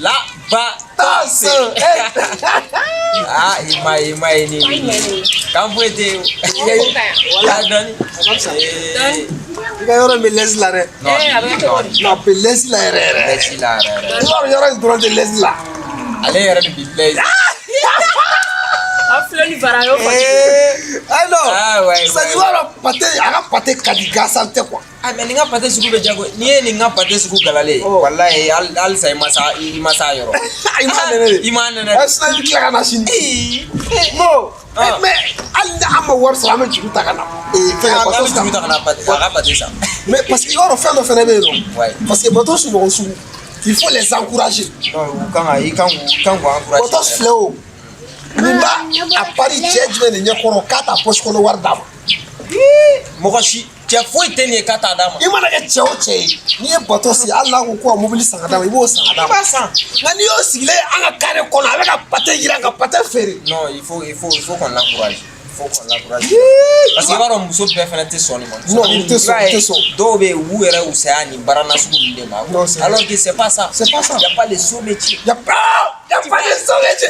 La ba Tos. Ah, i ma ye, i ma ye ne. Kan foyi tɛ yen. Wala dɔɔni. I ka yɔrɔ in bɛ lɛsi la dɛ. Non, a bɛ kɛ cogo di? Non, a bɛ lɛsi la yɛrɛ yɛrɛ. Lɛsi la yɛrɛ yɛrɛ. I b'a dɔn yɔrɔ in dɔrɔn tɛ lɛsi la. Ale yɛrɛ de bi lɛsi. Aw filɛ ni bara a y'o fɔ. Ayi non. Ah, ouais, C'est-à-dire, i ouais. b'a dɔn pâté, a ka pâté ka di gansan tɛ quoi. Ah, mais nin ka pâté sugu bɛ jago. N'i ye nin ka pâté sugu galalen ye, Oh. walayi halisa i ma s'a yɔrɔ. I m'a nɛnɛ de. I m'a nɛnɛ. Ɛ sinon i bɛ tila ka na sini. Non. Ah. Mais hali ni an ma wari sɔrɔ, an bɛ juru ta ka na. Ee fɛngɛ An bateau bɛ juru ta ka na pâté, a ka pâté san. Mais parce que i b'a dɔn fɛn dɔ fɛnɛ bɛ yen nɔ. Ouais. Parce que bateau sunɔgɔ sugu, il faut les encourager. Non, u kan ka i kan k'u i kan k'u encourager. Bateau filɛ o. Nin b'a a pari cɛ jumɛn de ɲɛkɔrɔ k'a t'a poche kɔnɔ wari d'a ma. Mɔgɔ si cɛ foyi tɛ nin ye k'a t'a d'a ma. I mana kɛ cɛ o cɛ ye, n'i ye bateau sigi, hali n'a ko ko ka mobili san ka d'a ma, i b'o san ka d'a I ma. b'a san. Nka n'i y'o sigilen ye an ka carré kɔnɔ, a bɛ ka pâté yiran ka pâté feere. Non, il faut qu'on l'encourage. Il faut qu'on l'encourage. Parce que i b'a dɔn muso bɛɛ fana tɛ sɔn nin ma. Non, u tɛ sɔn, I b'a ye, u tɛ sɔn. Dɔw bɛ yen, u b'u yɛrɛ wusaya nin baara nasugu ninnu de ma. Non, c'est vrai. Alors que c'est pas ça. C'est pas ça. Y a pas les sot métiers. Y a pas, y a pas de sot métier.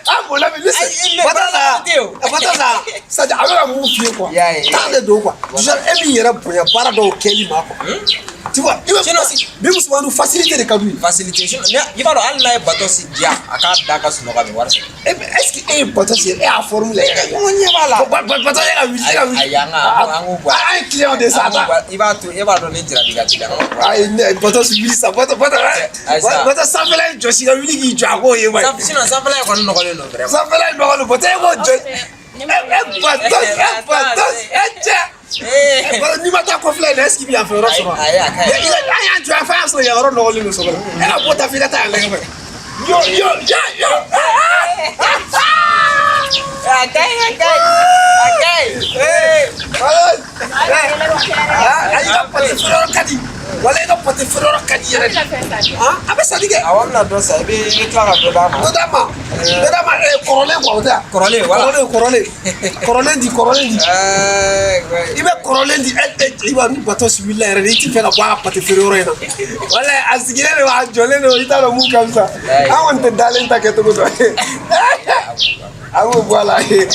Ah, mon ami, lui, c'est. Ayi, mais Bateau baara la, tɛ o. bateau la, c'est-à-dire a bɛ ka mun f'i ye quoi. Y'a ye. Temps de don quoi. Voilà. Genre e b'i yɛrɛ bonya baara dɔw kɛli ma quoi. Tu vois, i bɛ Sinon- parce que bi musomaninw facilité de ka d'u ye. Facilité. Sinon, i b'a dɔn hali n'a ye bateau si diya, a k'a da ka sunɔgɔ, a bɛ wari sɔrɔ. E mais est-ce que e ye bateau sigi, e y'a forme lajɛ ka ɲɛ? N ko ɲɛ b'a la. Bateau e ka wuli, e ka wuli. Ayi, an k'o bɔ a la. An ye client de sa An k'o ta. bɔ a la. I b'a to, e b'a dɔn ne jarabi ka teli, an k'o bɔ a la. Ayi, ne bateau si wuli sa, bateau bateau Ayi, sa. bateau sanfɛla in jɔsi ka wuli k'i jɔ a k'o ye wa. Sinon sanfɛla in kɔni nɔgɔlen don vraiment. Sanfɛla in nɔgɔlen don, bateau e k'o jɔ. E bateau, e bateau, e cɛ. Eh. N'i ma taa kɔfɛla in na, est-ce que i bɛ yan fɛ yɔrɔ sɔrɔ? Ayi, a ka ɲi. An y'an jɔ yan fɛ, an y'a sɔrɔ yan yɔrɔ nɔgɔlen don so kɔnɔ. E ka bɔ ta f'i ka taa yan lajɛ fɛ. Yo yo yo yo. A ka ɲi, a ka ɲi. A ka ɲi. Eh. Ah, i ka pâté feere yɔrɔ ka di. Wala i ka pâté feere yɔrɔ ka di yɛrɛ de. Ah, a bɛ sanni kɛ. Awɔ, an bɛna dɔ san, i bɛ tila ka dɔ d'a ma. Dɔ d'a ma. Dɔ d'a ma, kɔrɔlen quoi, o tɛ wa? Kɔrɔlen, voilà. Kɔrɔlen, kɔrɔlen. Kɔrɔlen di, kɔrɔlen di. Ouais. I bɛ kɔrɔlen di, e i b'a dɔn ni bateau si wulila yɛrɛ de, i ti fɛ ka bɔ a ka pâté feere yɔrɔ in na. Wala a sigilen de a jɔlen don, i t'a dɔn mun ka fisa. Walayi. An kɔni tɛ dalen ta kɛcogo dɔn. A b'o bɔ a la. Ee,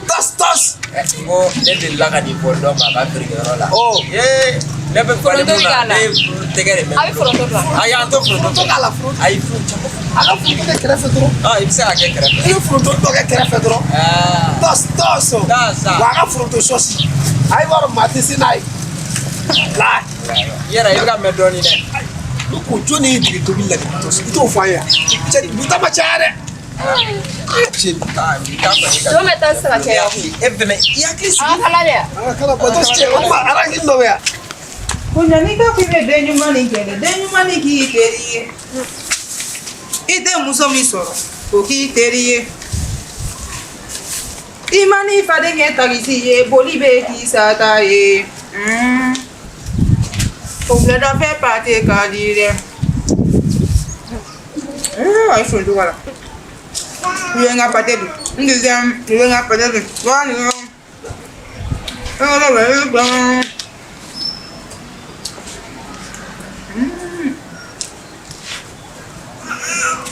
tos tos. N ko ne delila ka nin fɔ dɔ ma a ka feerekɛyɔrɔ la. Oh. Ee, ne bɛ falen mun na, ne ye tɛgɛ de mɛn. A bɛ foronto don wa? Ayi, an tɛ foronto. Foronto k'a la, foronto. Ayi, foronto. A ka foronto kɛ kɛrɛfɛ dɔrɔn. Ah, i bɛ se k'a kɛ kɛrɛfɛ. I bɛ foronto dɔ kɛ kɛrɛfɛ dɔrɔn. Ah. Tos tos. Tos. Wa a ka foronto sɔsi. A i b'a dɔn maa tɛ se n'a ye. La. I yɛrɛ i bɛ ka mɛn dɔɔnin dɛ. Ne ko jɔnni y'i dege tobili la ni tos? I t'o fɔ an ye wa? Cɛ bi ta ma caya dɛ. Cɛ Ah, bi ta kɔni ka. Don bɛ taa sisan ka caya. E fɛnɛ i hakili A sigi. ka kala dɛ. an ka kala bato cɛ o tuma arangi dɔ bɛ yan. Ko ɲani ka k'i bɛ den ɲuman nin kɛ dɛ, den ɲuman nin k'i teri ye. I tɛ muso min sɔrɔ, o k'i teri ye. I ma n'i faden kɛ takisi ye, boli bɛ k'i sata ye. O wuladafɛ pate ka di dɛ. Ee, a ye foronto k'a la. U ye n ka pate dun. N deuxième, u ye n ka pate dun. Wa nin ye.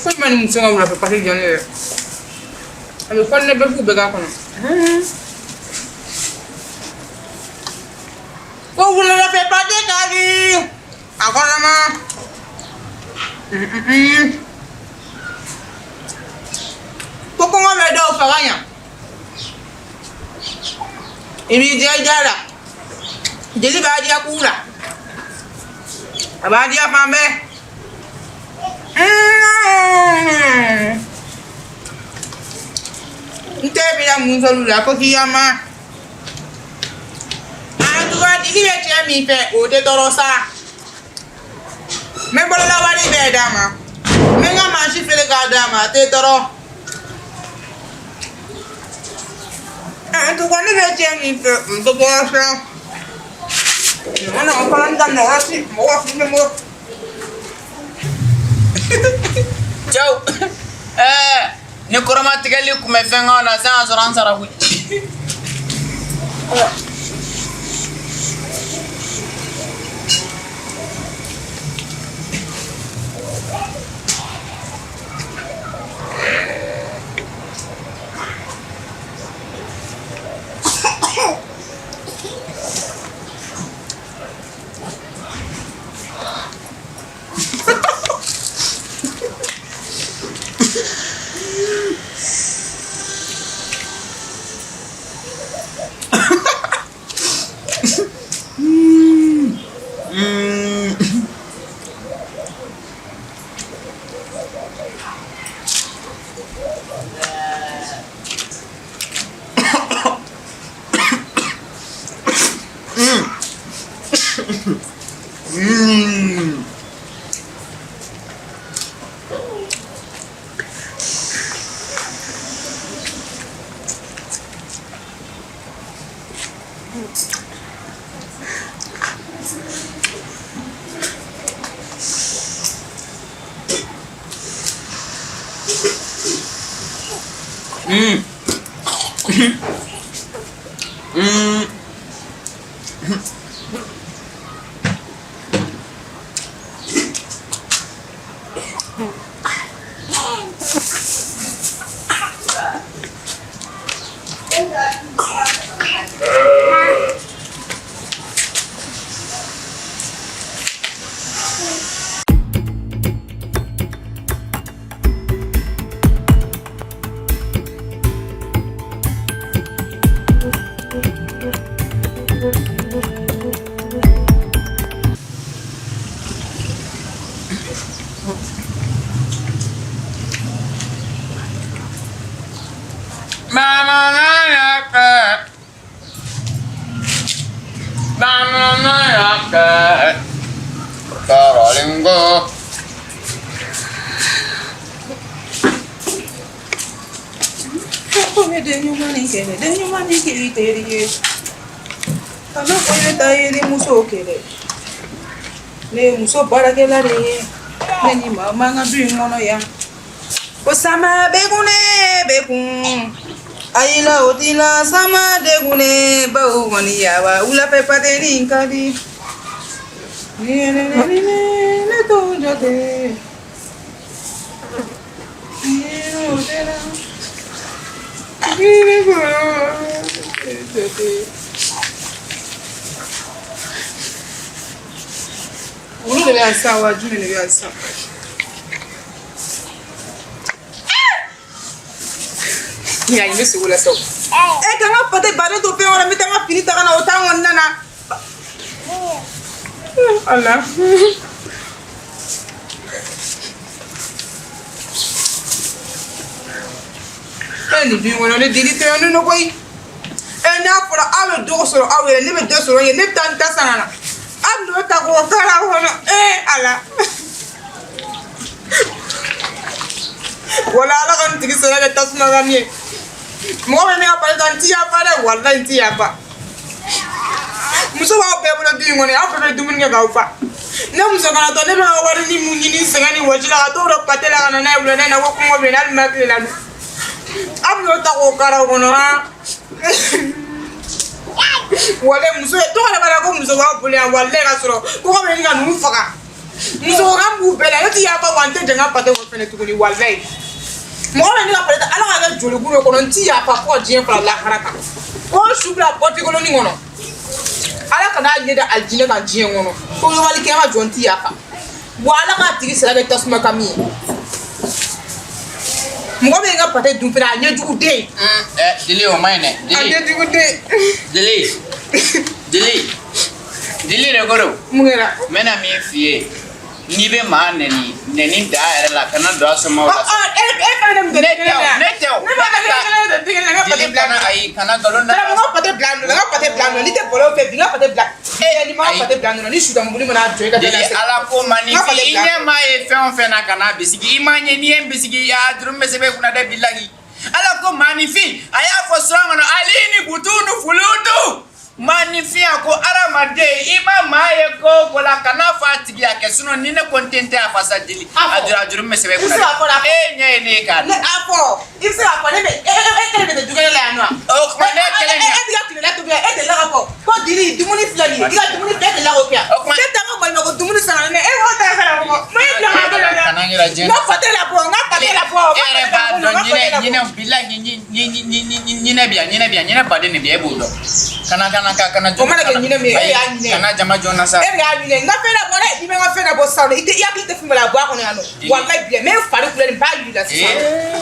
Foyi ma ni muso ka wulafɛ pate diya ne yɛrɛ. A bɛ kɔnɛ bɛɛ f'u bɛɛ k'a kɔnɔ. Ko wulafɛ pate ka di. A kɔnɔma. Ko kɔngɔ bɛ dɔw faga ɲa. I b'i diya i da la. Jeli b'a diya k'u la. A b'a diya fan bɛɛ. N tɛ bɛna musolu la ko kiyama. En tout cas, dili bɛ cɛ min fɛ, o tɛ tɔɔrɔ sa. N bɛ bolola wari bɛɛ d'a ma. N bɛ n ka mansin feere k'a d'a ma, a tɛ tɔɔrɔ. En tout cas, ne bɛ cɛ min fɛ, n tɛ tɔɔrɔ sa. Mana o fana daminɛ waati mɔgɔ fi bɛ mɔgɔ. Cɛw, ɛɛ ni kɔrɔmatigɛli tun bɛ fɛn k'anw na sisan, y'a sɔrɔ an sara koyi. Karalingo. Ko bɛ den ɲuman ni kɛlɛ, den ɲuman ni k'i teri ye. Kana ko ne ta ye ni muso kɛlɛ. Ne ye muso baarakɛla de ye. Ne ni maa man ka du in kɔnɔ yan. Ko sama bɛ kun ne bɛ kun. Ayi la o ti la sama de kun ne baw kɔni yawa wulafɛ pateni ka di. Ne ne ne ne ne t'o jate. Ne o tɛ la. Ne ne kɔrɔ jate. Olu de bɛ yan sisan wa jumɛn de bɛ yan sisan? Ɲa i bɛ sogo la sa o. E ka n ka pate baden to fɛn wɛrɛ n bɛ taa n ka fini ta ka na o t'an kɔni nana. Ala. E nin du in kɔnɔ ne deli tɛ yan ne nɔ koyi. E n'a fɔra aw bɛ dɔgɔ sɔrɔ aw yɛrɛ ne bɛ dɔ sɔrɔ yen ne bɛ taa n ta san ka na. Aw bɛ n'o ta k'o kala kɔnɔ ee Ala. Wala Ala ka nin tigi sara kɛ tasuma kan ye. Mɔgɔ bɛ ne ka pale ta n ti yafa dɛ walayi n ti yafa. Muso b'aw bɛɛ bolo du in kɔnɔ aw bɛɛ bɛ dumuni kɛ k'aw fa. Ne muso kana tɔ ne bɛ ka wari ni mun ɲini sɛgɛn ni wɔsi la ka t'o dɔ pate la ka na n'a ye wulada in na ko kɔngɔ bɛ n na hali ma tile la dun. Aw bɛ n'o ta k'o kara o kɔnɔ han. Walayi muso ye tɔgɔ de b'a la ko muso b'aw bolo yan walayi ka sɔrɔ kɔngɔ bɛ ɲini ka ninnu faga. Muso kan b'u bɛɛ la ne ti yafa wa n tɛ jɛn n ka pate kɔ fɛnɛ tuguni walayi. Mɔgɔ bɛ ne ka pate ta Ala k'a kɛ jolikuru de kɔnɔ n ti yafa fo ka diɲɛ fara lahara kan. Ko su bila bɔtikolonin kɔnɔ. Ala kana a ɲɛ da alijinɛ kan diɲɛ kɔnɔ. Ko wali kɛma jɔ n ti yafa. Wa Ala k'a tigi sara kɛ tasuma kami ye. Mɔgɔ bɛ n ka pate dun fɛnɛ a ɲɛjugu den. Dili o man ɲi dɛ. A Dili. ɲɛjugu den. Dili. Dili. Dili de ko don. Mun kɛra? N bɛna min f'i ye n'i bɛ maa nɛni nɛni da yɛrɛ la kana don a somɔgɔw la. E fana de mun tɛ Ne tɛ o, ne tɛ o. Ne b'a dɔn ne kelen ne ka pate Dili bila. kana ayi kana nkalon da. Karamɔgɔ ka pate bila nɔ, n ka pate bila nɔ, n'i tɛ bɔlɔ fɛ bi n ka pate bila. E ni ma Ayi. pate bila nɔ, ni sutamuguli mana jɔ i ka Dili ala ko ma ni N ka fi pate i bila. ɲɛ maa ye fɛn o fɛn na kana bisigi i ma ɲɛ n'i ye n bisigi a juru bɛ sɛbɛn i kunna dɛ bilahi. Ala ko maanifin a y'a fɔ sura kɔnɔ ali ni butunu fulutu maanifin a ko hadamaden i ma maa ye ko o ko la kana fɔ a tigi y'a kɛ sinon ni ne ko n tɛ n tɛ a fasa dili A fɔ. a juru a juru bɛ sɛbɛn i I bɛ kunna se k'a fɔ dɛ, a dɛ fɔ. e ɲɛ ye ne ye k'a Ne a fɔ i bɛ se k'a fɔ ne bɛ e kelen de bɛ dukɛnɛ la yan nɔ wa? O tuma ne kelen E e b'i ka tilela tobi yan e delila k'a fɔ ko dili dumuni filɛ nin ye i ka dumuni filɛ e delila k'o kɛ yan. O tuma- Ne taa n ka maɲumanko dumuni san ka na ne e b'o ta ka na fɔ n ye bila ka bɔ Kana n yira diɲɛ n ka pate labɔ n ka pate labɔ E yɛrɛ b'a dɔn ɲinɛ ɲinɛ bilahi ɲinɛ bi yan ɲinɛ bi yan ɲinɛ baden de bi yan e b'o dɔn kana kana ka kana O mana kɛ ɲinɛ min ye, e y'a ɲinɛ. kana jama joona sa E bɛ k'a ɲinɛ n ka fɛn labɔ dɛ n'i bɛ n ka fɛn labɔ sisan nɔ i tɛ i hakili tɛ fɛn min la a bɔ a kɔnɔ yan nɔ walayi bilayi n bɛ n fari kulɛri n b'a yir'i la sisan.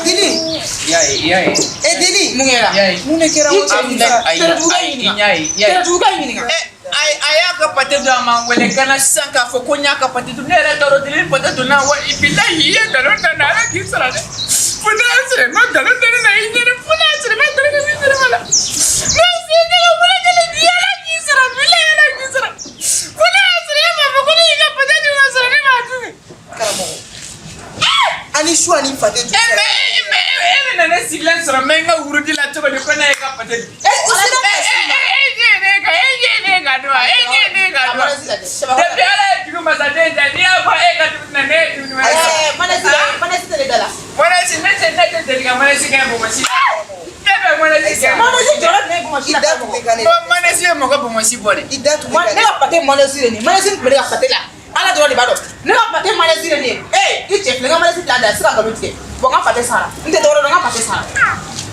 Dili i y'a ye i y'a ye e Dili Mun kɛra? i y'a ye mun de kɛra I o cɛ cɛ ɲininka. ayi Tɛrɛdugu ayi i ɲininka. ɲa ye i y'a ye Tɛrɛdugu ka ɲininka. A y'a ka pate dun a ma n wele ka na sisan k'a fɔ ko n y'a ka pate dun ne yɛrɛ t'a dɔn dili pate dun na wa bilahi i ye nkalon da n na ala k'i sara dɛ fo ne y'a sɔrɔ i ma nkalon da ne na i ɲɛna fo ne y'a sɔrɔ i ma nkalon da ne ɲɛna la ne sen tɛ ka bolo kelen di ala k'i sara bilahi ala k'i sara fo ne y'a sɔrɔ e m'a fɔ ko ne y'i ka pate dun ka sɔrɔ ne m'a dun. Karamɔgɔ ani su ani pate dun E mais e bɛ na ne sigilen sɔrɔ n bɛ n ka wurudi la cogo di ko ne y'i ka pate dun. E o sera E e e ɲɛ ye ne kan e ɲɛ ye ne kan dun wa e ɲɛ ye ne kan dun wa. Depuis ala ye dugu masaden da n'i y'a fɔ e ka dumuni na ne ye dumuni wɛrɛ kɛ. Manasi manasi tɛ ne da la. Manasi ne tɛ deli ka manasi kɛ mɔgɔ si la. I da tugu i ka ne. Mayonnaise ye mɔgɔ bonbonsi bɔ de. I da tugu i ka Ne ka pâté mayonnaise de nin mayonnaise tun bɛ ne ka pâté la. Ala dɔrɔn de b'a dɔn. Ne ka pâté mayonnaise de nin ye. Ee i cɛ filɛ n ka mayonnaise bila da i tɛ se ka nkalon tigɛ. Bon n ka pâté sara. N tɛ dɔwɛrɛ dɔn n ka pâté sara.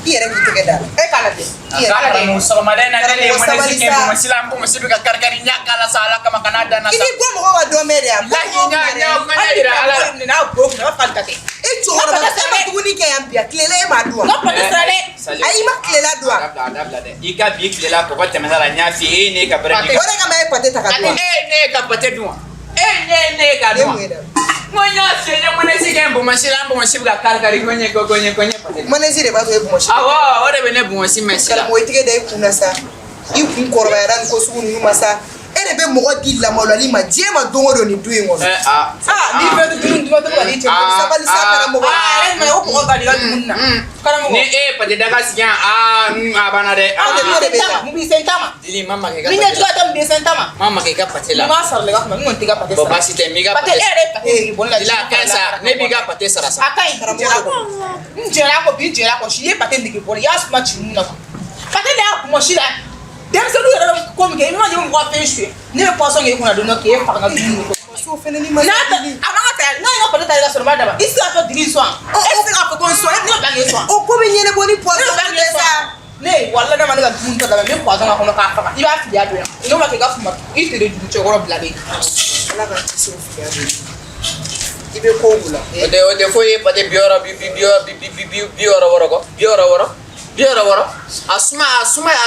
I yɛrɛ k'i tɛgɛ da la. E k'a lajɛ. I yɛrɛ Ala de. Sɔgɔmada in na ne de ye Karamɔgɔ mayonnaise sabali kɛ sa. bonbonsi la, n bonbonsi bɛ ka kari kari, n y'a k'a la sa Ala kama ka n'a da n na I sa. ni bɔ mɔgɔ ka dɔ mɛn de yan. Bɔ Lahi mɔgɔw n y'a kunna n y'a dɛ. n y'a yira Ala la. N'a bo kunna, a b'a fɔ k'ale ta tɛ. E cɛkɔrɔba e ma dumuni kɛ yan bi a tilela e m'a dun wa? N ka pâté sara dɛ. Ayi i ma tilela dun wa? A dabila, a dabila dɛ. I ka bi tilela kɔgɔ tɛmɛna la, n y'a f'i ye, e ye ne ka bɛrɛ O de kama e ye pâté ta ka dun wa? E ye ne ka pâté dun wa? E ye ne ka Ne dun wa? mun ye dɛ? N ko n y'a f'i ye, n ye mayonnaise kɛ n bonbonsi la, n bonbonsi bɛ ka kari kari, ko n ye ko ko n ye ko n ye pâté dun. Mayonnaise de b'a to e bonbonsi. Awɔ, o de bɛ ne bonbonsi mɛn si la. Karamɔgɔ i tɛgɛ da i kun na sa. I kun kɔrɔbayara nin ko sugu ninnu ma sa. E de bɛ mɔgɔ di lamaloli ma diɲɛ ma don o don nin du in kɔnɔ. Ɛ aa. Ah, n'i fɛn tɛ dumuni dun tɛ ka n'i cɛ. Ah, Sabali sa karamɔgɔ. Ah, yɛrɛ jumɛn o kɔgɔ ka di i ka dumuni na. Karamɔgɔ. Ni e ye pâté daga sigi yan, aa a banna dɛ. Ah, Pâté mun de b'i bɛ sen ta ma, taa. mun b'i sen ta ma. Dili ma makɛ i ka Ni pâté ɲɛjuguya la. tɛ mun b'i sen ta ma. Ma makɛ i ka pâté la. N b'a sara la i ka kuma, n kɔni t'i ka pâté Bon sara. baasi tɛ, n b'i ka Pâté pâté e yɛrɛ ye pâté nege bɔ ne la. Dila a ka ɲi sa, ne b'i ka pâté sara sa. A ka ɲi, n jɛra kɔ. N jɛra kɔ bi, n jɛra kɔ si. I ye pâté nege bɔ ne la, i y'a suma ci mun na quoi. Pâté de y'a kunbɔ si la. Denmisɛnninw yɛrɛ bɛ ko min kɛ, i ma ɲɛ mɔgɔ ka fɛn suɲɛ. Ne bɛ poisson kɛ i kunna don dɔ k'e faga n ka dumuni kɔ. So fɛnɛ ni ma N'a ta a man ka ta n'a ye n ka pâté ta i ka sɔrɔ n b'a d'a ma. I tɛ se k'a fɔ Dili sɔn. E tɛ se k'a fɔ ko n sɔn, e tɛ ne bila k'e sɔn. O ko bɛ ɲɛnabɔ ni Ne poison bɛ tɛ sa. Ne walahi ne ma ne ka dumuni ta d'a ma, n bɛ poison k'a kɔnɔ k'a faga. I b'a fili a don yan. N'o ma kɛ i ka fuma i tere dugu cɛkɔrɔ bilalen. Ala k'an kisi o filiya de ma. I bɛ ko o la. O tɛ foyi ye pâté 60 bi bi bi bi bi bi 66 kɔ, 66 66. A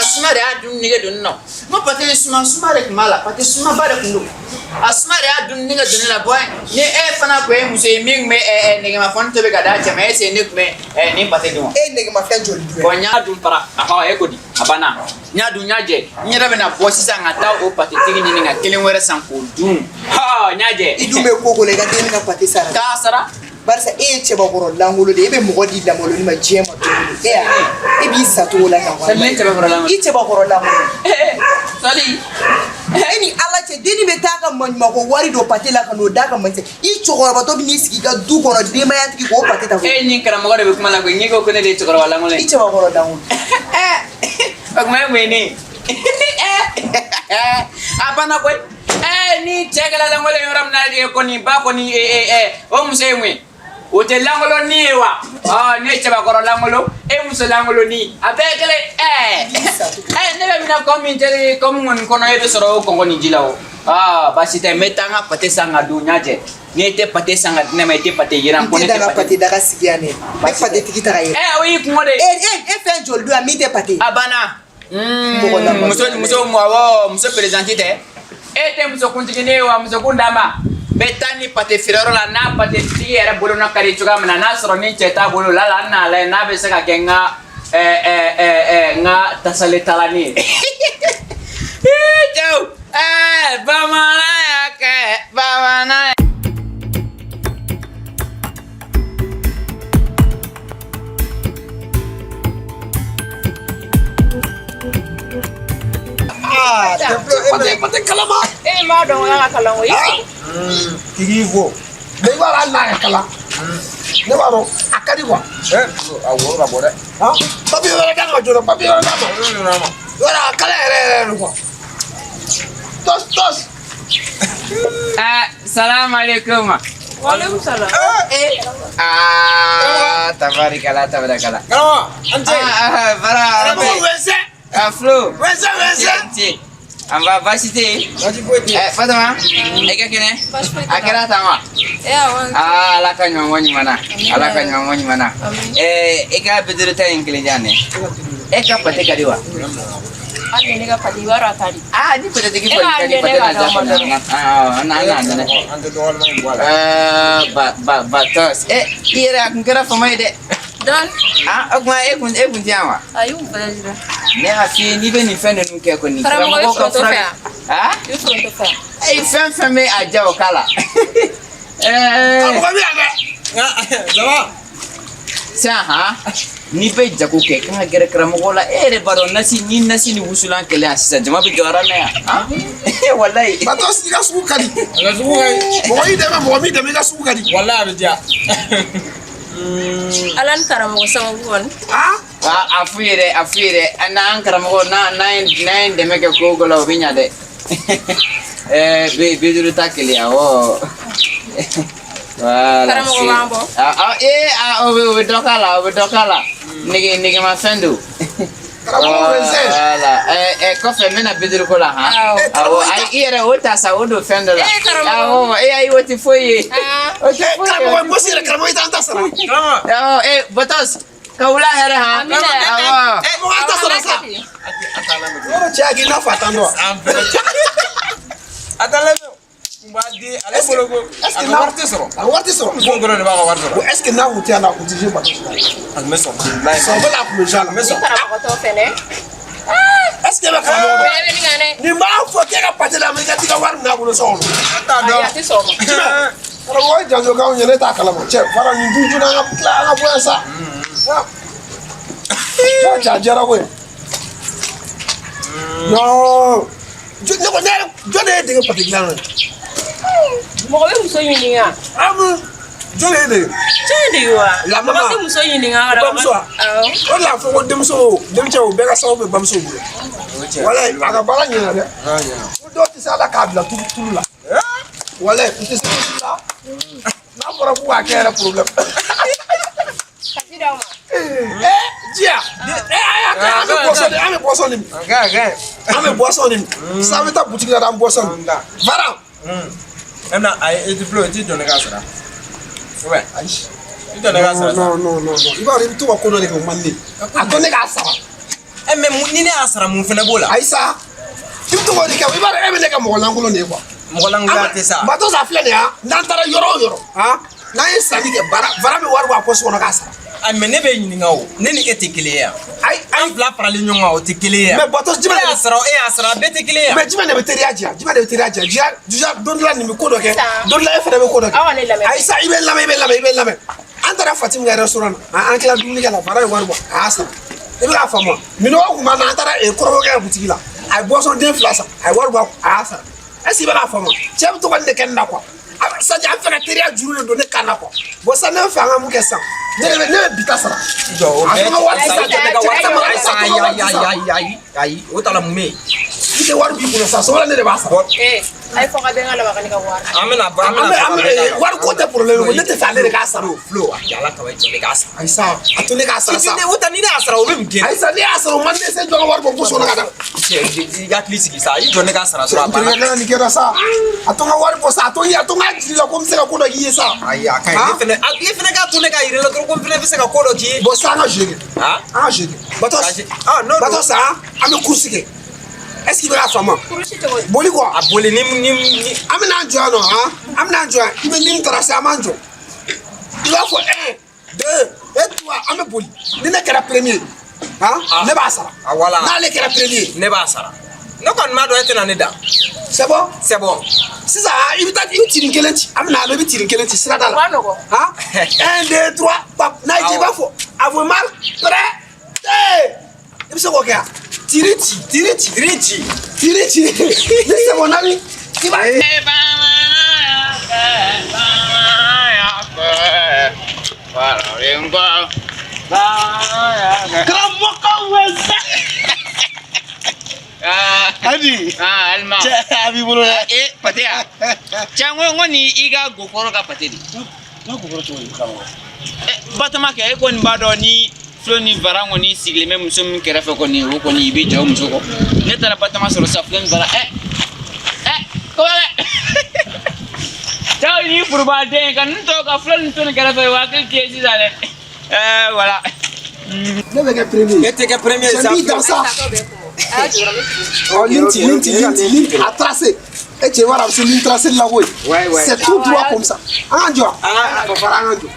suma de y'a dun nege don ne na. N ko pâté suma de tun b'a la, pâté sumaba de tun don. A suma de y'a dun nege don ne la. Bon ni e fana kun ye muso ye min tun bɛ nɛgɛmafɛn tobi ka d'a cɛ ma, est ce que ne tun bɛ nin pâté dun wa? E ye nɛgɛmafɛn joli dun? Bon n y'a dun para, ahɔ e ko di, a banna. N y'a dun, n y'a jɛ. N yɛrɛ bɛna bɔ sisan ka taa o pâté tigi ɲini ka kelen wɛrɛ san k'o dun. Ha n y'a jɛ. I dun bɛ ko ko la i ka denni ka pâté sara. K'a sara. Barisa e ye cɛbakɔrɔ lankolon de ye, e bɛ mɔgɔ di lamaloli ma diɲɛ ma don o don. E y'a ye, e b'i sacogo la ka Sali ne cɛbakɔrɔ lankolon. I cɛbakɔrɔ lankolon. Sali. E ni Ala cɛ denni bɛ taa ka maɲumako wari don pâté la ka n'o d'a ka maɲi i cɛkɔrɔbatɔ bɛ n'i sigi i ka du kɔnɔ denbaya tigi k'o pâté ta k'o E ni karamɔgɔ de bɛ kuma la koyi, n'i ko ko ne de ye cɛkɔrɔba lankolon i ye. cɛbakɔrɔ lankolon. O kuma e mun ye ne ye? A banna koyi. Ni cɛ kɛra lankolon ye yɔrɔ min na kɔni ba kɔni o muso ye mun ye? O tɛ lankolon ni ye wa? Ɔ ne ye cɛbakɔrɔ lankolon, e muso lankolon ni, a bɛɛ ye kelen. Ne bɛ mina kɔ min tɛ kɔ min kɔni kɔnɔ e bɛ sɔrɔ o kɔngɔ ni ji la o. Aa baasi tɛ, n bɛ taa n ka pâté san ka dun, n y'a jɛ. N'i tɛ pâté san ka di ne ma, i tɛ pâté yiran N ko ne tɛ tɛ da ka pâté. pâté daga sigi yan dɛ. N bɛ pâté tigi ta ka yɛlɛ. O y'i kungo de ye. E fɛn joli dun yan min tɛ pâté? A banna. Mɔgɔ lankolon. Muso awɔ muso présidente tɛ. E tɛ muso kuntigi ne ye wa muso kun d'a ma. N bɛ taa ni pâté feereyɔrɔ la n'a pâté tigi yɛrɛ bolo nɔ ka di cogoya min na n'a sɔrɔ ni cɛ t'a bolo la la n n'a lajɛ n'a bɛ se ka kɛ n ka n ka tasale talani ye. Cɛw bamanan y'a kɛ bamanan. Ah, pâté kalama. E m'a dɔn ko y'a ka kalan ko i. Tigi fo. Mais i b'a dɔn hali n'a ka kalan. Ne b'a dɔn a ka di quoi. A woro ka bɔ dɛ. Han? Papier wɛrɛ d'a ma joona, papier wɛrɛ d'a ma. Yɔrɔ a kalan yɛrɛ yɛrɛ de quoi. Tos tos. Salam alaikum. Waaleykum salam. Ah, tabarikala tabarikala. Karamɔgɔ an cɛ. Ah, bara. Karamɔgɔ wɛsɛ. Ah, Flo. Wɛsɛ wɛsɛ. Tiɲɛ. An ba baasi tɛ yen. Baasi foyi tɛ yen. Fatuma, e ka kɛnɛ? Baasi foyi tɛ A kɛra tan wa? Awɔ. Aa, Ala ka ɲuman bɔ ɲuman na. Ala ka ɲuman bɔ ɲuman na. I ka biduru ta in kelen diyan dɛ. E ka pâté ka di wa? Hali ni ne ka pâté i b'a dɔn a ka di. Aa, ni pâté tigi E kɔni k'a ka di di ne pâté ka na d'a ja ma kɔni. dɔrɔn. An n'a dɛ. An tɛ dɔgɔlima in bɔ a la. Ba tɔs. I yɛrɛ a kun kɛra fama ye dɛ. Dɔɔni. Ah, o kuma e kun tɛ yan wa? Ayi, n voyage la. Ne y'a f'i ye n'i bɛ nin fɛn ninnu kɛ kɔni. Karamɔgɔ, i karamɔgɔw ka foronto fura fɛ yan? Ah? I bɛ foronto fɛ yan? Ayi, fɛn fɛn bɛ a ja o k'a la. Karamɔgɔ bɛ yan dɛ. Ça va? Sisan han n'i bɛ jago kɛ kan ka gɛrɛ karamɔgɔ la e yɛrɛ b'a dɔn nasi ni nasi ni wusulan kɛlɛ yan sisan jama bɛ jɔ yɔrɔ min yan han walayi. Batos i ka sugu ka di. A ka sugu ka di. Mɔgɔ y'i dɛmɛ mɔgɔ m'i dɛmɛ i ka sugu ka di. Walayi a bɛ diya. Ala ni karamɔgɔ sababu kɔni. Ah? A f'u ye dɛ, a f'u ye dɛ. N'an karamɔgɔ n'an ye dɛmɛ kɛ ko o ko la, o bɛ ɲa dɛ. Ɛɛ, 50 ta kelen, awɔ. Voilà. Karamɔgɔ b'an bɔ. Ah, ee, ah, o bɛ dɔ k'a la, o bɛ dɔ k'a la. Negemafɛn don. Karamɔgɔ bɛ se. Voilà. Kɔfɛ n bɛna 50 ko la han. Awɔ. Awɔ, ayi, i yɛrɛ o ta sa, o don fɛn dɔ la. Eh, karamɔgɔ. Awɔ, e ayi, o tɛ foyi ye. Ah. O tɛ foyi ye. Karamɔgɔ gosi yɛrɛ, karamɔgɔ i t'an ta sara. Awɔ, ee, Botos, ka wula hɛrɛ han. Amina. Awɔ. Karamɔgɔ an ta sara sa. Yɔrɔ cɛ y'a kɛ i n'a fɔ a t'an dɔn wa? An fɛnɛ a t'a lamɛn o. Kun b'a di ale bolo ko Est-ce a que ka n'a wari tɛ sɔrɔ. A wari tɛ sɔrɔ. Muso kɔnɔ de b'a ka wari sɔrɔ. Bon, est-ce que n'a kun tɛ yan nɔ, a kun tɛ jouer bato la? A tun bɛ sɔn. Walayi. Sɔn bɛ la, a kun bɛ jouer a la. A tun bɛ sɔn. Karamɔgɔ tɔ fɛnɛ. Est-ce que e bɛ karamɔgɔ dɔn? Bɛɛ bɛ nin kan dɛ. Nin b'a fɔ k'e ka pâté d'a ma, i ka t'i ka wari minɛ a bolo so kɔnɔ. An t'a Ayi, dɔn. a tɛ sɔn o ma. Jumɛn? Karamɔgɔ ye janjo k'anw ye, ne t'a kalama. Cɛ, fara nin dun joona, an ka tila, an ka bɔ yan sa. Cɛ, a diyara koyi. Non. Ne ko ne yɛrɛ, jɔn de ye dege pâté dilan na? Mɔgɔ bɛ muso ɲininka. Amu, jɔn de ye dege? Jɔn de ye wa? La maman. Mɔgɔ tɛ muso ɲininka. Bamuso wa? Awɔ. O de la a fɔ ko denmuso, denmisɛnw bɛɛ ka sababu bɛ bamuso bolo. Walayi, a ka baara ɲɛna dɛ. Ko dɔw tɛ se ala k'a bila tulu tulu la. Walayi, u tɛ se tulu la. N'a fɔra k'u k'a kɛ yɛrɛ, problème. Kasi d'aw ma. Diya. A y'a kɛ, an bɛ boisson de, an bɛ boisson de min. A ka ɲi, a ka ɲi. An bɛ boisson de min. Sisan an bɛ taa boutique la, an bɛ boisson min. Varan. E bɛna, ayi, e ti filo, i ti jɔ ne k'a sara. Ouais. Ayi. I jɔ ne k'a sara sa. Non, non, non, non. I b'a dɔn, i bɛ to ka ko dɔ de kɛ, o man di ne ye. A to ne k'a sara. Ɛ, mais mun ni ne y'a sara, mun fɛnɛ b'o la? Ayi sa. I bɛ to k'o de kɛ, i b'a dɔn e bɛ ne kɛ mɔgɔ lankolon de ye quoi. Mɔgɔ lankolon tɛ sa. Bato sa filɛ nin ye han, n'an taara yɔrɔ o yɔrɔ han, n'an ye sanni kɛ, bara bara bɛ wari bɔ a poche kɔnɔ k'a sara. A, mais ne bɛ ɲininka o, ne ni e tɛ kelen ye yan. Ayi, An ayi. fila faralen ɲɔgɔn kan, o tɛ kelen ye yan. Mais bato E jumɛn y'a de sara o, e y'a sara, a bɛɛ tɛ kelen ye yan. Mais jumɛn de bɛ teriya diya? Jumɛn de bɛ teriya diya? Diya, déjà don dɔ la nin bɛ ko dɔ kɛ, Sisan. don dɔ la e fana bɛ ko dɔ kɛ. Aw ka ne lamɛn. Ayi sa, i bɛ lamɛn, i bɛ lamɛn, i bɛ lamɛn. An taara Fatim ka restaurant na, an tila dumuni kɛ la, Fara ye wari bɔ, a y'a sara. I bɛ k'a faamu wa? Minɔgɔ kun b'an na, an taara kɔrɔbɔkɛ ka boutique la, a ye boisson den fila san, a ye wari bɔ, a y'a sara. Est ce que i bɛ k'a faamu? Cɛ bɛ to ka nin de kɛ ne la quoi. C'est à dire an fɛ ka teriya juru de don ne kan na quoi. Bon sisan ne bɛ fɛ an ka mun kɛ sisan? Ne bɛ bi ta sara. I jɔ o A bɛɛ to n ka wari tɛ san, sa, i jɔ ne ka wari cɛ, sara. cɛ, Ayi, cɛ, ayi, ayi, ayi, ayi, ayi, o ta la mun bɛ yen? I tɛ wari b'i kunna sisan, sɔgɔma ne de b'a sara. Ee, a ye fɔ ka bɛn ka laban ka ne ka wari. An bɛna bɔ, an An bɛna bɛ an bɛ wari ko tɛ problème ye, ne tɛ fɛ ale de k'a sara. Flo, a ala kama, i jɔ ne k'a sara. Ayi sa, a to ne k'a sara sa. I o ta, ni ne y'a sara, o bɛ mun kɛ? Ayi sa, ne y'a sara, o man di ne se jɔ ka wari bɔ poche kɔnɔ ka da. Cɛ, i hakili sigi sa, i jɔ ne k'a sara dɔrɔn, a N banna. terikɛ, kana nin kɛra sa. A to n ka wari bɔ sa, a to n k'a jiri la ko n bɛ se ka ko dɔ k'i ye sa. Ayi, a ka ɲi. Ne fɛnɛ, e fɛnɛ k'a to ne k'a yir'i la dɔrɔn ko n fɛnɛ bɛ se ka ko dɔ k'i ye. Bon sisan an ka jeu kɛ. Han? An ka jeu kɛ. Bato, Ah, non, bato sa, an bɛ course kɛ. Est ce que i bɛ k'a faamu? Kurusi cogo di? Boli quoi. A boli ni An bɛ n'an jɔ yan nɔ han, an bɛ n'an jɔ yan, i bɛ ligne tracé, an b'an jɔ. I b'a fɔ 1, 2 et 3, an bɛ boli. Ni ne kɛra premier han, ne b'a sara. Ah, voilà. N'ale kɛra premier, Ne b'a sara. Ne kɔni m'a dɔn e tɛna ne dan. C'est bon? C'est bon. Sisan i bɛ taa, i bɛ tirin kelen ci, an bɛ na, i bɛ tirin kelen ci sirada la. O ka nɔgɔn. Han, 1, 2, 3, pap, n'a y'i diya i b'a fɔ à vos marques, prêt, hey! I bɛ se k'o kɛ wa? Tiri ci, tiri ci, Tiri ci. tiri ci. Ni c'est mon ami, i b'a. Karamɔgɔ wɛsɛ. Hadi. Ah, Alima. Cɛ, a b'i bolo dɛ. Eh, pate ya. Cɛ, n ko nin i ka gokɔrɔ ka pate de. Ne ko kɔrɔ cogo di, karamɔgɔ? Eh, Batoma kɛ, e kɔni b'a dɔn ni Flo ni Varan kɔni sigilen bɛ muso min kɛrɛfɛ kɔni, o kɔni i bɛ jɔ o muso kɔ. Ne taara Batoma sɔrɔ sa, Flo ni Varan. Eh, kɔbɛ. Cɛw ni furubaden ka ninnu tɔ ka Flo ni to nin kɛrɛfɛ, o hakili tɛ ye sisan dɛ. Eh, voilà. Ne bɛ kɛ premier. E tɛ kɛ premier Cɛ sa. n b'i dan sa. A tɔ bɛɛ kun. A y'a jɔyɔrɔ bɛ sigi. Oh, ligne ci, ligne ci, ligne ci, ligne a tracé. E cɛ, b'a dɔn a bɛ se ligne tracé la koyi. Ouais, ouais. C'est tout droit comme ça. An k'an jɔ. An ka Fara, an k'an jɔ.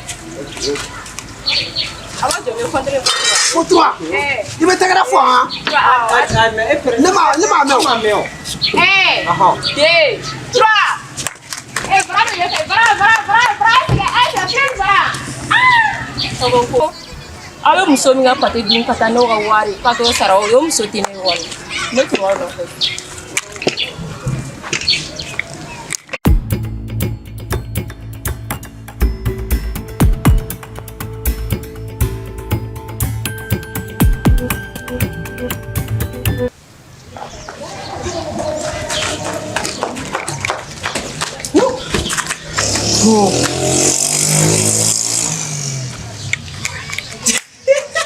A b'a jɔ n bɛ kɔntɛrɛ Ko trois. Eh. I bɛ tɛgɛrɛ fɔ han. Ne m'a mɛn o. Mɛn o. Un, deux, trois. Eh, bara bɛ ɲɛfɛ, bara, bara, bara, bara tigɛ, ayi, filɛ nin bara. Ah! Aw bɛ muso min ka pate dun ka taa n'o ka wari ka t'o sara, o muso tɛ ne kɔni ne tun b'aw nɔfɛ.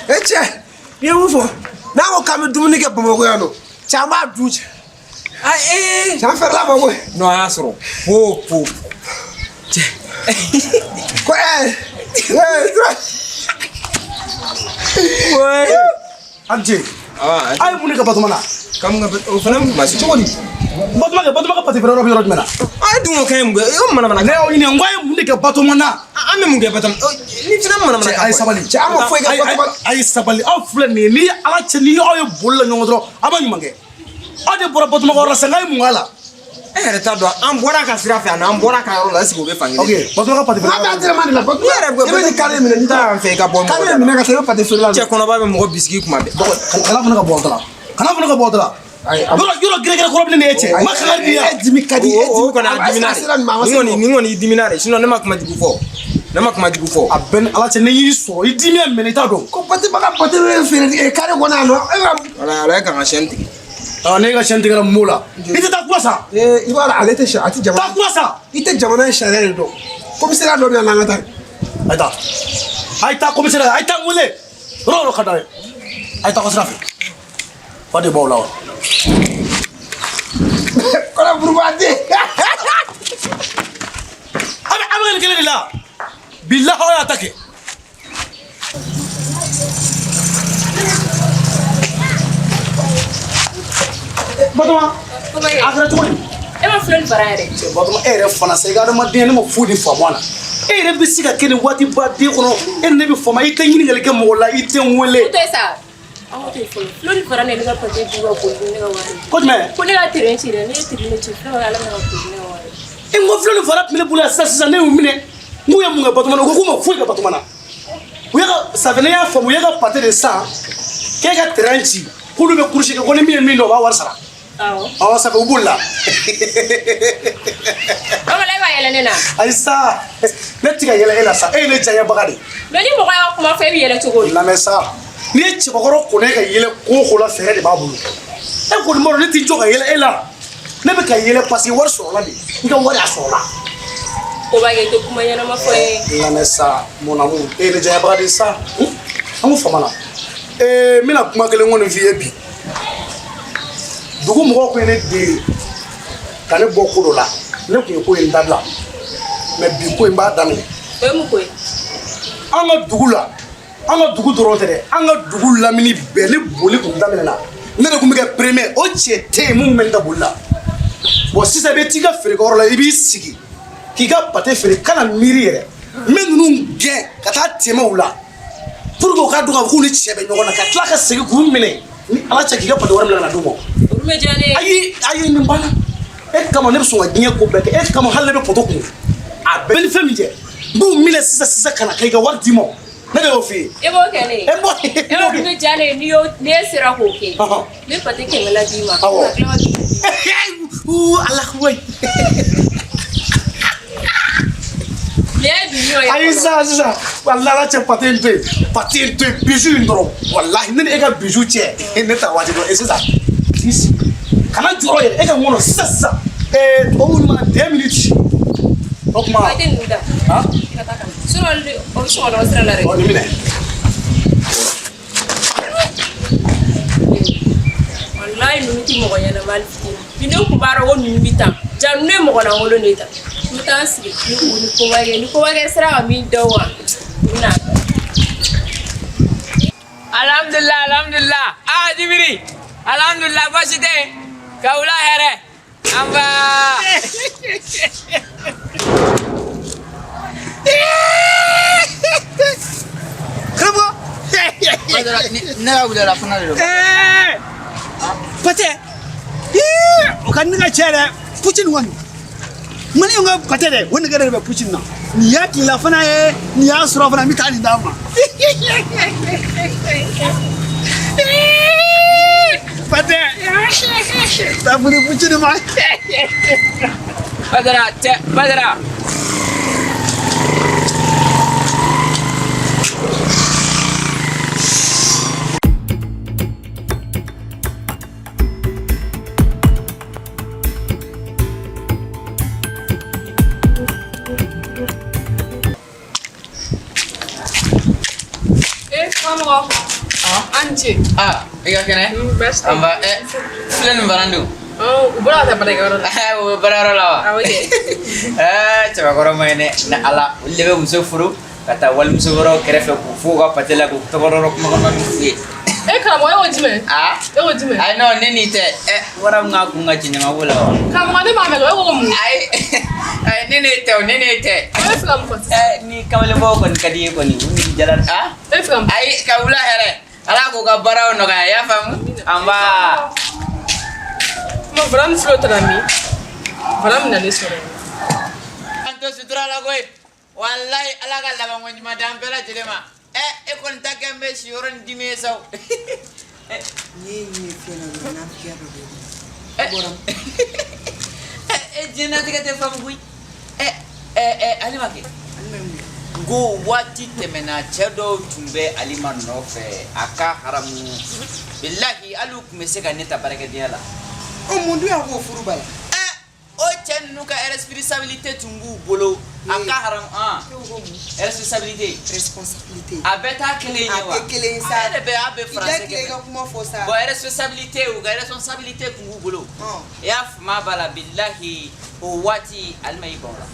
E cɛ, i ye mun fɔ? N'a ko k'an bɛ dumuni kɛ Bamakɔ yan nɔ, cɛ, an b'a dun cɛ. Ah, ee. Cɛ, an fɛrɛla ma koyi. Non, an y'a sɔrɔ. Po po. Cɛ. Ko ɛɛ ɛɛ. Ouais. A ni ce. Ah, A ye mun de kɛ Batoma na? Kam ka o fana ma se cogo di? Batoma kɛ, Batoma ka pate feere yɔrɔ bɛ yɔrɔ jumɛn na? An ye dun ko k'an ye mun kɛ? E mana mana. Ne y'aw ɲininka n ko a ye mun de kɛ Batoma na? An bɛ mun kɛ Batoma? Ni fana mana mana. Cɛ, a ye sabali. Cɛ, an ma foyi kɛ Batoma la. A ye sabali, aw filɛ nin ye, ni Ala cɛ, ni aw ye boli la ɲɔgɔn dɔrɔn, aw ma ɲuman kɛ. Aw de bɔra Batoma ka yɔrɔ la sisan, k'a ye mun k'a la? E yɛrɛ t'a dɔn an bɔra a ka sira fɛ ani an bɔra a ka yɔrɔ la, est-ce que o bɛ fan kelen? Ok, Batoma ka pate feere. An bɛ entraînement de la. Batoma, I yɛrɛ bɛ i bɛ nin carré minɛ, n'i taa yan fɛ i ka bɔ mɔgɔ carré da la. minɛ ka taa i bɛ pate feere la. Cɛ kɔnɔba bɛ mɔgɔ bisigi kuma bɛɛ. Kana fana ka bɔ da la. Kana fana ka bɔ da la. Ayi, a- Yɔrɔ yɔrɔ gɛrɛgɛrɛ kɔrɔ bilen de ye cɛ. Ma kangari di yan. E dimi ka di, e O dimi. kɔni a dimina A sera nin ma, a ma de. se Nin kɔni nin kɔni i dimina de. Sinon ne ma kuma jugu fɔ. Ne ma kuma jugu fɔ. A bɛɛ ni Ala cɛ, ne y'i sɔrɔ, i dimi ya minɛ, i t'a dɔn. Ko Batoma ka pate bɛ feere carré kɔnɔ yan nɔ. E ka Wala ala ye k'an ka chaîne tigɛ. Ah, ne ka chaîne tigɛra mun la? I tɛ taa kura san. Ee, i b'a dɔn ale tɛ sa, a tɛ jamana. Taa kura san. I tɛ jamana in sariya de dɔn. Commissariat dɔ bɛ yan n'an ka taa. A ye taa. A ye taa commissariat, a ye taa n wele. Yɔrɔ o yɔrɔ ka d'a ye. A ye taa ka sira fɛ. Fa de b'aw la wa? Kɔnɔ burubaden. A bɛ nin kelen de la. Bilahi aw y'a ta kɛ. Batoma, a kɛra cogo di? E ma filɛ ni bara yɛrɛ. Cɛ Batoma, e yɛrɛ fana sa, i ka adamadenya ne ma foyi de faamu a la. E yɛrɛ bɛ se ka kɛ nin waati ba den kɔnɔ, e ni ne bɛ fama, i tɛ ɲininkali kɛ mɔgɔ la, i tɛ n wele. O tɛ sa. An ko ten fɔlɔ. Filo ni fara ne ka pate du ka boli ne ka wari. Ko jumɛn? Ko ne ka terrain ci dɛ, ne ye terrain de ci, filo ka Ala ka boli ne ka wari. E n ko filo ni fara tun bɛ ne bolo yan sisan sisan, ne y'u minɛ. N k'u ye mun kɛ Batoma na? U ko k'u ma foyi kɛ Batoma na. U y'a ka ça fait ne y'a faamu, u y'a ka pate de san k'e ka terrain ci, k'olu bɛ kurusi kɛ, ko ni min ye min dɔn, o b'a wari sara. Awɔ. Awɔ, ça fait u bolila. O ma la e b'a yɛlɛ ne na. Ayi sa, ne ti ka yɛlɛ e la sa, e ye ne diyaɲɛbaga de ye. Mais ni mɔgɔ y'a kuma fɔ, e bɛ yɛlɛ cogo di? Lamɛn sa, n'i ye cɛbakɔrɔ kɔnɔ ka yɛlɛ ko o ko la, fɛɛrɛ de b'a bolo. E kɔni b'a dɔn ne t'i jɔ ka yɛlɛ e la. Ne bɛ ka yɛlɛ parce que wari sɔrɔla de, n ka wari a sɔrɔla. O b'a kɛ i tɛ kuma ɲɛnama fɔ n ye. Lamɛn sa, mon amour, e ye ne diyaɲɛbaga de ye sa. An ko fama na. Ee, n bɛna kuma kelen kɔni f'i ye bi. Dugu mɔgɔw kun ye ne deli ka ne bɔ ko dɔ la, ne tun ye ko in dabila, mais bi ko in b'a daminɛ. O ye mun ko ye? An ka dugu la, an ka dugu dɔrɔn tɛ dɛ, an ka dugu lamini bɛɛ, ni boli kun daminɛna, ne de kun bɛ kɛ premier. O cɛ tɛ yen mun bɛ ne ta boli la. Bon, sisan i bɛ t'i ka feerekɛyɔrɔ la, i b'i sigi k'i ka pate feere, kana miiri yɛrɛ. N bɛ ninnu gɛn ka taa tɛmɛ u la pour que u ka dɔn k'a fɔ k'u ni cɛ bɛ ɲɔgɔn na, ka tila ka segin k'u minɛ ni Ala cɛ, k'i ka pate wari minɛ ka na d'u ma. Olu bɛ diya ne ye. Ayi ayi, nin banna. E kama ne bɛ sɔn ka diɲɛ ko bɛɛ kɛ, e kama hali ne bɛ poto kun. A bɛɛ ni fɛn min cɛ, n b'u minɛ sisan sisan ka na k'i ka wari d'i ma. Ne de y'o f'i ye. E b'o kɛ ne ye. E b'o E b'o bɛ diya ne ye, n'i y'o n'e sera k'o kɛ. Ɔhɔn. N bɛ pate 100 la d'i ma. Awɔ. Ka tila ka dumuni d'i ma. Uu, Ala koyi. Nin ye bi ɲɔ ye. Ayi sisan sisan, walahi Ala cɛ, pate in to yen, pate in to yen, bijou in dɔrɔn, walahi ne ni e ka bijou cɛ, ne ta waati dɔn. E sisan t'i sigi, kana jɔrɔ yɛrɛ, e ka ŋɔnɔ sisan sisan. Ee, tubabuw mana 2 minutes o tuma. Pate ninnu da. Han? I ka taa ka na. Sinon o bɛ sɔn ka dɔn sira la dɛ. Ɔ, nin minɛ. Walayi ninnu tɛ mɔgɔ ɲɛnama hali fitinin. Ni ne kun b'a dɔn ko ninnu bɛ tan, ja ninnu ye mɔgɔ lankolon de ye tan. N bɛ taa n sigi ni u ni kobakɛ, ni kobakɛ sera ka min da o kan, u bɛ na. Alhamdulillah, alhamdulillah. Ah, Jibiri. Alhamdulillah, baasi tɛ yen. Ka wula hɛrɛ. An ba. Karamɔgɔ. Ne ka wulila fana de don. Ɛɛ, pate o ka di ne ka cɛ dɛ, pucini kɔni. Maliyɛnw ka pate dɛ, o nɛgɛ de bɛ pucini na. Nin y'a tilela fana ye, nin y'a sɔrɔ fana, n bɛ taa nin d'a ma. Pate taa fili pucini ma. Badara, cɛ Badara. Karamɔgɔ. An ce. Aa, i ka kɛnɛ? Baasi tɛ. An ba, ɛ, filɛ nin baran don. U bɔra ka taa baarakɛyɔrɔ la. O bɛ baarayɔrɔ la wa? Awɔ kɛ. Ɛɛ, cɛbakɔrɔ ma ɲi dɛ. Ni Ala, olu de bɛ muso furu ka taa walimuso wɛrɛw kɛrɛfɛ k'u fo u ka pate la k'u tɔgɔ kumakan f'u ye. E karamɔgɔ, e ko jumɛn? Aa? E ko jumɛn? Ayi, non, ne n'i tɛ. Ɛ, wara min ka kun ka ci ɲama b'o la wa? Karamɔgɔ, ne m'a mɛn, e ko ko mun? Ayi, ayi, ne n'e tɛ o, ne n'e tɛ. E bɛ fɛ ka mun fɔ sisan? Ɛ, ni kamalenbaw kɔni ka di i ye kɔni, u ni jala. Aa? E bɛ fɛ ka mun? Ayi, ka wula hɛrɛ. Ala k'u ka baaraw nɔgɔya, i y'a faamu? An ba. Kuma Bara ni Filo taara min? Bara min na ne sɔrɔ yen. An to sutura la koyi. Walayi, Ala ka labanko ɲuman d'an bɛɛ lajɛlen ma. Ɛ, e kɔni ta kɛ n bɛ siyɔrɔ ni dimi ye sa o. N'i ye ɲɛ fiyɛ na dɔrɔn nafigiya dɔ bɛ yen. Bɔra. Ɛ, diɲɛlatigɛ tɛ faamu koyi. Ɛ ɛ ɛ, Alima kɛ. N ko waati tɛmɛna, cɛ dɔw tun bɛ Alima nɔfɛ a ka haramu. Bilahi, hali u tun bɛ se ka ne ta baarakɛdenya la. Ɔ, mun dun y'a k'o furu bali? Ɛ, o cɛ ninnu ka responsabilité tun b'u bolo a ka haramu an. Responsabilité. Responsabilité. A bɛɛ t'a kelen ye wa? A tɛ kelen ye sa. A yɛrɛ bɛ a bɛ I da français tile i ka kuma fɔ sa. Bon, responsabilité, u ka responsabilité tun b'u bolo. I y'a faamu b'a la, bilahi, o waati Alima y'i ban o la.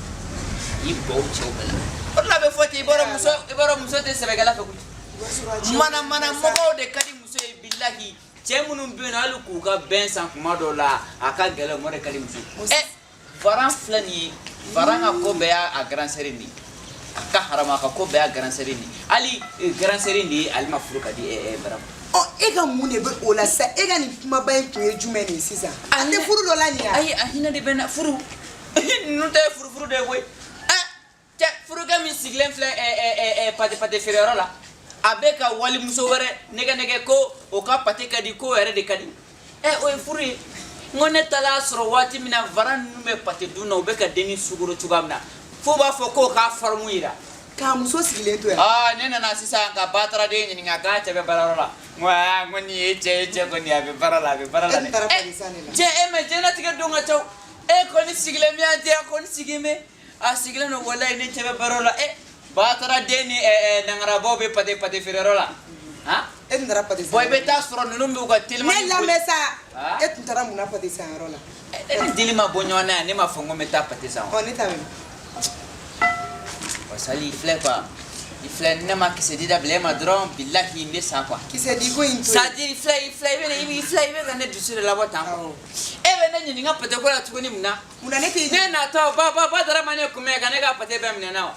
I ban o cɛw bɛɛ la. O de la a bɛ fɔ ten, i b'a dɔn muso, i b'a dɔn muso tɛ sɛbɛkɛla fɛ koyi. Mana mana mɔgɔw de ka di muso ye, bilahi. Cɛ minnu bɛ yen nɔ, hali k'u ka bɛn san kuma dɔw la, a ka gɛlɛn, o de ka di muso ye. Ɛ, Varan filɛ nin ye, Varan ka ko bɛɛ y'a grand sœur nin ye. A ka haramu, a ka ko bɛɛ y'a grand sœur nin ye. Hali grand sœur nin ye Alima furu ka di Varan ma. Ɔ, e ka mun de bɛ o la sisan? E ka nin kumaba in kun ye jumɛn de ye sisan? A tɛ furu dɔ la nin ya? Ayi, a hinɛ de bɛ n na, furu. Ninnu ta ye furufuru de ye koyi. Ɛ, cɛ, furukɛ min sigilen filɛ ɛ ɛ ɛ pate pate feereyɔrɔ la, a bɛ ka walimuso wɛrɛ nɛgɛ nɛgɛ ko o ka pate ka di, k'o yɛrɛ de ka di. Ɛ, o ye furu ye. N ko ne taara sɔrɔ waati min na Varan ninnu bɛ pate dun na, u bɛ ka denni sukoro cogoya min na, f'u b'a fɔ k'o k'a fɔrɔmu yira. K'a muso sigilen to yan. Aa, ne nana sisan ka bataraden ɲininka k'a cɛ bɛ baarayɔrɔ la. N ko aa, n ko nin ye cɛ ye, cɛ kɔni a bɛ baara la, a bɛ baara la dɛ. E tun taara pate san de la. Cɛ, e mɛ diɲɛlatigɛ don ka ca o. E kɔni sigilen bɛ yan ten, a kɔni sigilen bɛ. A sigilen don, walayi, ne cɛ bɛ baarayɔrɔ la. Ɛ, bataraden ni nangarabɔw bɛ pate pate feereyɔrɔ la. Han? E tun taara pate san. Bon, i bɛ taa sɔrɔ ninnu b'u ka telimani. Ne lamɛn sa. E tun taara mun na pate san yɔrɔ la? Ne ni dili ma bɔ ɲɔgɔn na yan, ne m'a fɔ n ko n bɛ taa pate san. Ɔ, ne ta bɛ min? Wasali, i filɛ quoi, i filɛ, ne ma kisɛ di dabila e ma dɔrɔn, bilahi, n bɛ sa quoi. Kisɛ di ko in to yen. C'est à dire, i filɛ, i filɛ, i bɛ i filɛ, i bɛ ka ne dusu de labɔ tan quoi. E bɛ ne ɲininka pate ko la tuguni mun na? Munna ne t'e Ne natɔ ba ba ba dara ma ne kunbɛn ka ne ka pate bɛɛ minɛ n na wa?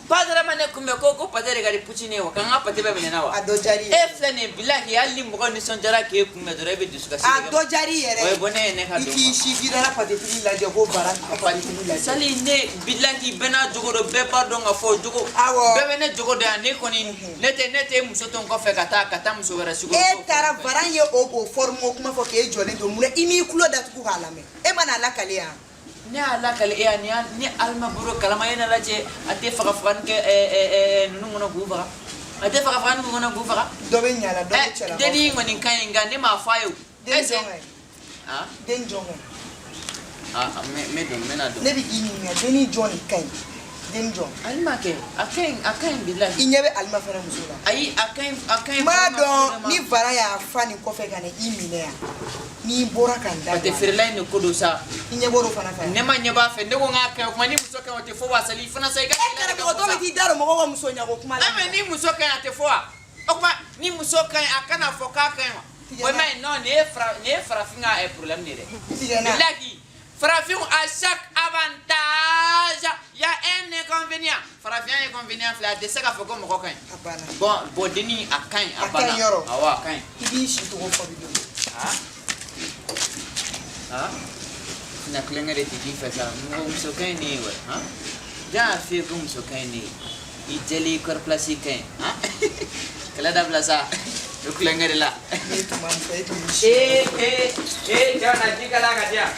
Ba dara ma ne kunbɛn ko pate de ka di pucini ye wa, ka n ka pate bɛɛ minɛ n na wa? A dɔ diyar'i ye. E filɛ nin ye, bilahi, hali ni mɔgɔ nisɔndiyara k'e kunbɛn dɔrɔn, e bɛ dusukasi de A kɛ. dɔ diyar'i yɛrɛ. O ye bɔ ne ye ne ka I don. k'i si k'i dara patetigi lajɛ ko bara ka patetigi lajɛ. Sali, ne bilahi, bɛɛ n'a jogo don, bɛɛ b'a dɔn ka fɔ jogo. Awɔ. Bɛɛ bɛ ne jogo dɔn yan, ne kɔni ne tɛ muso to n kɔfɛ ka taa muso wɛrɛ sukoro. E taara Varan ye o k'o forme o kuma fɔ k'e jɔlen to, mun na i m'i tulo datugu k'a lamɛn? E ma n'a lakale yan. Ne y'a lakale e ya, ni Alima bolo kalama e n'a lajɛ, a tɛ faga fagali kɛ ɛ ɛ ɛ ninnu kɔnɔ k'u faga. A tɛ faga fagali k'u kɔnɔ k'u faga. Dɔ bɛ ɲa la, dɔ bɛ cɛlakaw. Denni kɔni ka ɲi, nka ne m'a fɔ a ye o. Den jɔn ka ɲi? Ah? Den jɔn ka ɲi? Ah, n bɛ don, n bɛna don. Ne bɛ k'i ɲininka, denni jɔn de ka ɲi? Den jɔn? Alima kɛ, a ka ɲi, a ka ɲi bilahi. I ɲɛ bɛ Alima fana muso la. Ayi, a ka ɲi, a ka ɲi. N b'a dɔn ni Varan y'a fa nin kɔfɛ ka na i minɛ yan, n'i bɔra ka n da Pate feerela in de ko don sa. I ɲɛ bɔr'o fana fɛ. Ne ma ɲɛ b'a fɛ, ne ko n k'a ka ɲi, o kuma ni muso ka ɲi o tɛ fɔ wa? Sali, i fana sa i ka. E karamɔgɔ dɔw bɛ t'i da don mɔgɔw ka muso ɲako kuma la. E mais ni muso ka ɲi a tɛ fɔ wa? O kuma ni muso ka ɲi a kana fɔ k'a ka ɲi wa? O ma ɲi non, nin ye farafin ka problème de ye dɛ. Tigɛ na. Bilahi, farafin, à chaque avantage il y a un inconvénient. Farafinya inconvénient filɛ, a tɛ se k'a fɔ ko mɔgɔ ka ɲi. A banna. Bon, denni a ka ɲi, a A ka ɲi banna. yɔrɔ. Awɔ, a ka ɲi. I b'i si cogo fɔ bi don. Ah ah, na kulonkɛ de tɛ k'i fɛ sa, mɔgɔ muso ka ɲi ne ye wa? Han, jɔn y'a f'i ye ko muso ka ɲi ne ye? I jɛlen, i kɔrɔ place ka ɲi. Han, kɛlɛ dabila sa, o kulonkɛ de la. Ne tun b'a fɔ e tun b'i si. Ee ee ee, jɔn na ji kala ka di yan.